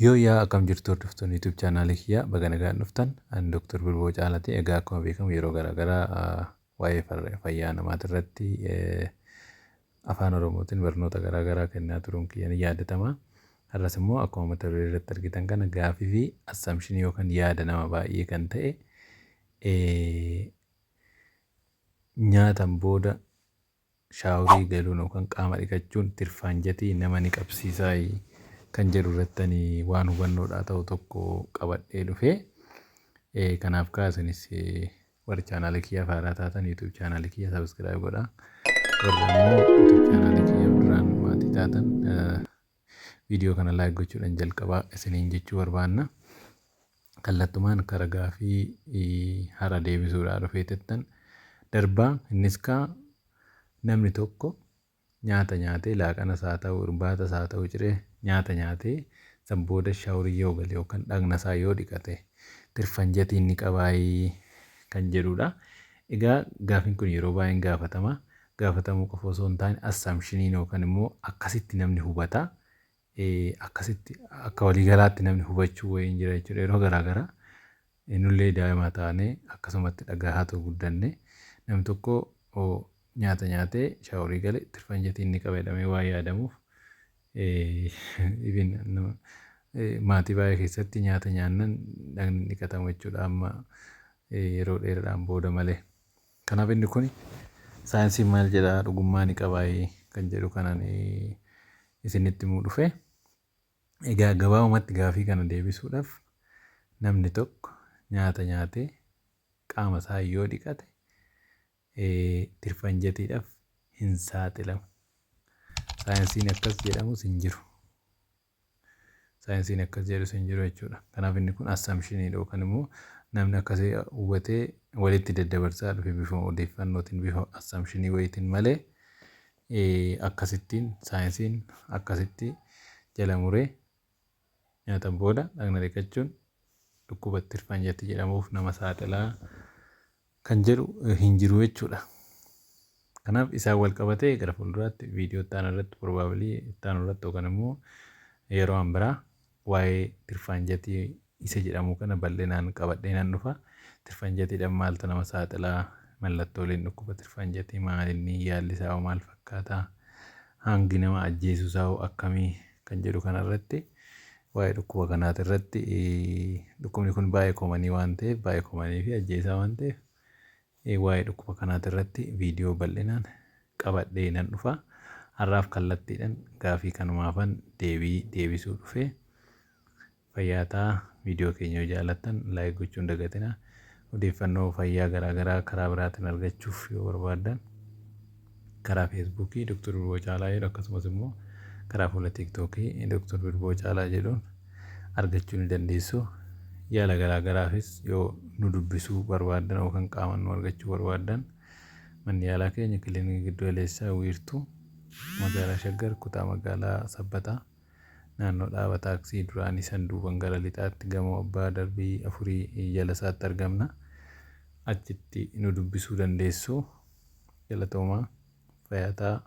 Yoo yaa akkam jirtu hordoftoonni YouTube chaanaalii kiyyaa, baga nagaan dhuftan. Ani Dr. Bilboo Caalaati. Egaa akkuma beekamu yeroo garaagaraa waa'ee fayyaa namaati irratti afaan Oromootiin barnoota garaagaraa kennaa turuun kiyya ni yaadatama. Har'as immoo akkuma mata duree irratti argitan kana gaafii fi assumption yookaan yaada nama baay'ee kan ta'e, nyaatan booda shaaworii galuun yookaan qaama dhiqachuun tirfaanjatii nama ni qabsiisaa kan jedhu irratti ani waan hubannoodhaa ta'u tokko qabadhee dhufe. Kanaaf kaasinis warri chaanaalii kiyyaa haaraa taatan YouTube chaanaalii kiyya subscribe godhaa. Warri immoo YouTube chaanaalii kiyya duraan maatii taatan viidiyoo kana like gochuudhaan jalqabaa isiniin jechuu barbaanna. Kallattumaan kara gaafii har'a deebisuudhaa dhufeetettan darbaa. Innis kaa namni tokko nyaata nyaatee, laaqanas haa ta'u, irbaatas haa ta'u, ciree nyaata nyaatee san booda shaaworii yoo gale yookaan dhagna isaa yoo dhiqate tirfanjatiin ni qabaayii kan jedhudha. Egaa gaafiin kun yeroo baay'een gaafatama. Gaafatamuu qofa osoo hin taane assumptioniin yookaan immoo akkasitti namni hubata. Akkasitti akka waliigalaatti namni hubachuu wayiin jira jechuudha yeroo garaagaraa. Nullee daa'ima taanee akkasumatti dhagahaatu guddanne, namni tokko nyaata nyaatee shaaworii gale tirfanjatiin ni qaba jedhamee waan yaadamuuf, even maatii baay'ee keessatti nyaata nyaannan dhagni dhiqatamu jechuudha, amma yeroo dheeraadhaan booda malee. Kanaaf inni kun saayinsiin maal jedhaa, dhugummaa ni qabaayee kan jedhu kanan isinitti himuu dhufe. Egaa gabaabumatti gaafii kana deebisuudhaaf, namni tokko nyaata nyaatee qaama isaa yoo dhiqate tirfanjatiidhaaf hin saaxilamu. Saayinsiin akkas jedhamus hin jiru. Saayinsiin akkas jedhus hin jiru jechuudha. Kanaaf inni kun assumptioniidha yookaan immoo namni akkasii hubatee walitti daddabarsaa dhufe bifa odeeffannootiin, bifa assumptionii wayiitiin malee, akkasittiin saayinsiin akkasitti jala muree nyaatan booda dhagna dhiqachuun dhukkuba tirfanjatti jedhamuuf nama saaxilaa kan jedhu hin jiru jechuudha. Kanaaf isaan wal qabatee gara fuulduraatti viidiyoo itti aanu irratti, probably itti aanu irratti yookaan immoo yeroo an biraa, waa'ee tirfaanjatii isa jedhamu kana bal'inaan qabadhee nan dhufa. Tirfaanjatiidhaan maaltu nama saaxilaa? Mallattooleen dhukkuba tirfaanjatii maal inni? Yaalli isaa hoo maal fakkaata? Hangi nama ajjeesuu isaa hoo akkamii? Kan jedhu kanarratti, waa'ee dhukkuba kanaati irratti, dhukkubni kun baay'ee commonii waan ta'eef, baay'ee commonii fi ajjeesaa waan ta'eef, waa'ee dhukkuba kanaati irratti viidiyoo bal'inaan qabadhee nan dhufa. Har'aaf kallattiidhaan gaafii kanumaafan deebii deebisuu dhufe. Fayyaa ta'aa. Viidiyoo keenya yoo jaallattan like gochuu hin dagatinaa. Odeeffannoo fayyaa garaagaraa karaa biraatiin argachuuf yoo barbaaddan karaa Feesbuukii Dr. Bilboo Caalaa jedhu, akkasumas immoo karaa fuula Tiiktookii Dr. Bilboo Caalaa jedhuun argachuu ni dandeessu. Yaala garaagaraafis yoo nu dubbisuu barbaaddan yookaan qaamaan nu argachuu barbaaddan, manni yaalaa keenya kilinikii giddu galeessaa Wiirtuu, magaalaa Shaggar, kutaa magaalaa Sabbataa, naannoo dhaaba taaksii duraanii san duuban gara lixaatti gamoo abbaa darbii afurii jala isaatti argamna. Achitti nu dubbisuu dandeessu. Galatoomaa. Fayyaa ta'aa.